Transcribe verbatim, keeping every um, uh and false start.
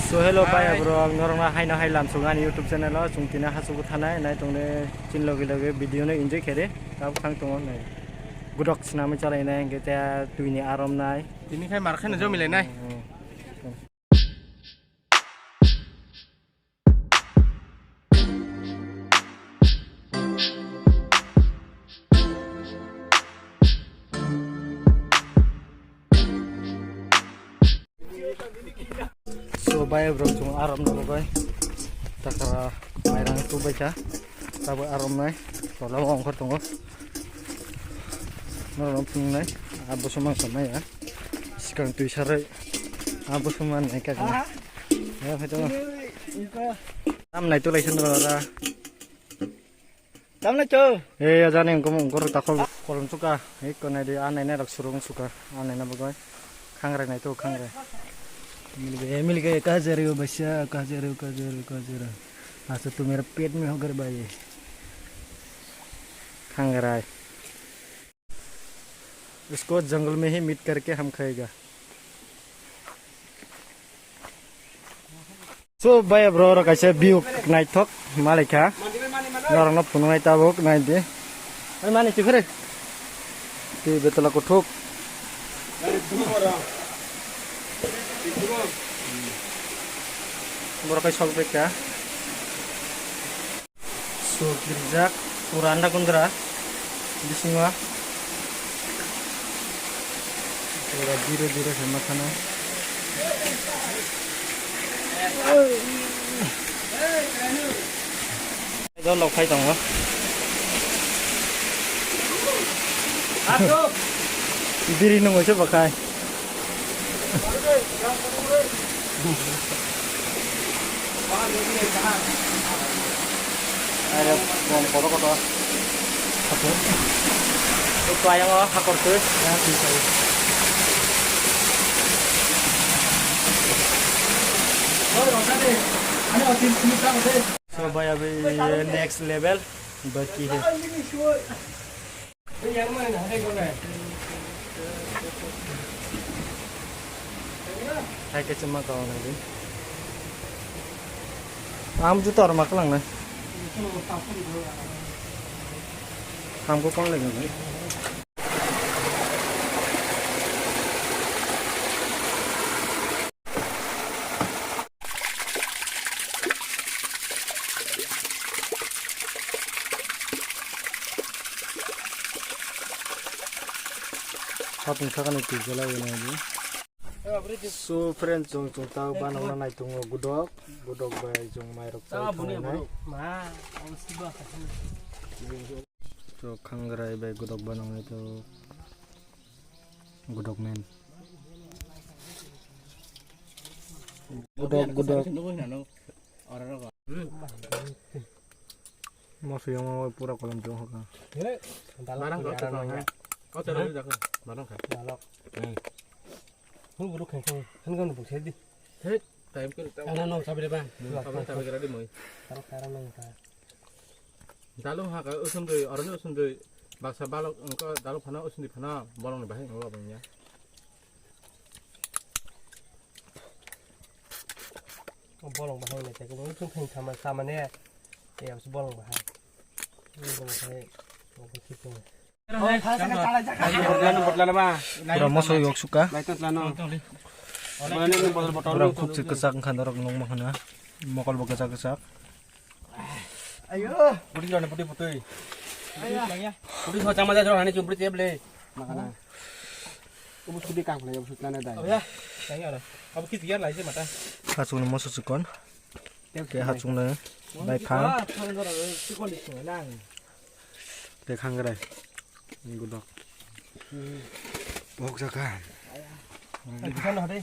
So hello bye bro, ang norokno haino hai lamsong ani YouTube channel o chwng tini hachukbo thanai nai tongnai chin logi logi video no enjoy khere tabuk thang tongo nai. Gudok swnamwi chalainai hwnkhe tei twini arom nai. Tini khai mar khaino jomilainai. Hmm, hmm. So bye bro, chwng arom no bai takara mairang tu bai kha. Tabuk arom nai tola o ongkhor tongo. Norok phunuknai abo sumang samaya. Sikang twi sarai abo sumang nai kha. Ya phai tongo. Tam nai tu lai sandra da. Tamle cho. Eh, ajani engko mung kor ta khol kolom suka. Ekko nai di, a nai nai rak surung suka. A nai na bagoi. Khangrai nai to khangrai. Mil gaya, mil gaya, kaha ja rahe ho bachcha, kaha ja rahe ho, kaha ja rahe ho, kaha ja rahe ho. Acha tu mera pet mein ho ghar bhai. Khangrai. Isko jungle mein hi meet karke hum khayega. So bhai bro, oro kaisa view naithok malaikha. Norokno phunuknai tabuk naidi. Oi mani tikhore. Twi betala kuthuk. Borok kai sok bekha. Suk rijak pura anda kundra bisingo. Pura diro diro khe ma khana. Dol lok phai tongo. Biri nungwi se bakhai. Ayo, bom kotor kotor. Oke. Itu ayang oh, hakor tuh. Ya, bisa. So, bhai, abhi ye next level baki hai. Hai ke chuma ka ona di. Am juta or maklang na. Ham ko kon lagi. Hapung sakani twijla wngna di. So friends, chwng chwng tao banokna naitungo gudok, gudok bai chwng mairok chai thangnai. So khangrai bai gudok banoknai to gudok men. Gudok, gudok. Moso yang mau pura kolam jong hoka. Barang kau tu kau ya. Kau tu lagi dah. Barang kau. Dalok. Hmm. Hul bulu kheng kheng. Hul kan bulu sedi. Hei, time kau tahu. Ada nong sabi depan. Sabi sabi kira di moi. Taruh sekarang nong ta. Dalu ha ka usundui, oroni usundui. Baksa balok engko dalu phana usundui phana bolong ni bahai ngolo bangya. Bolong bahai nai tei kobong thung thung sama sama ne. Tei abs bolong bahai. Bolong bahai. Bolong bahai. Pura moso yok suka. Pura khuk se kwchak wngkha norok nukma khana. Mokol bo kwchak kwchak. Ayo. Putih jora putih putih. Putih so chama jora hani chumpri table. Makana. Ubu sudi kang phlai ubu sutna dai. Abu ya. Tanya ora. Abu kiti ya lai se mata. Hachung ni moso chikon. Tei hachung ni bai phang. Tei khangrai. Gudok. Bok jaka. Ai, bukan hade.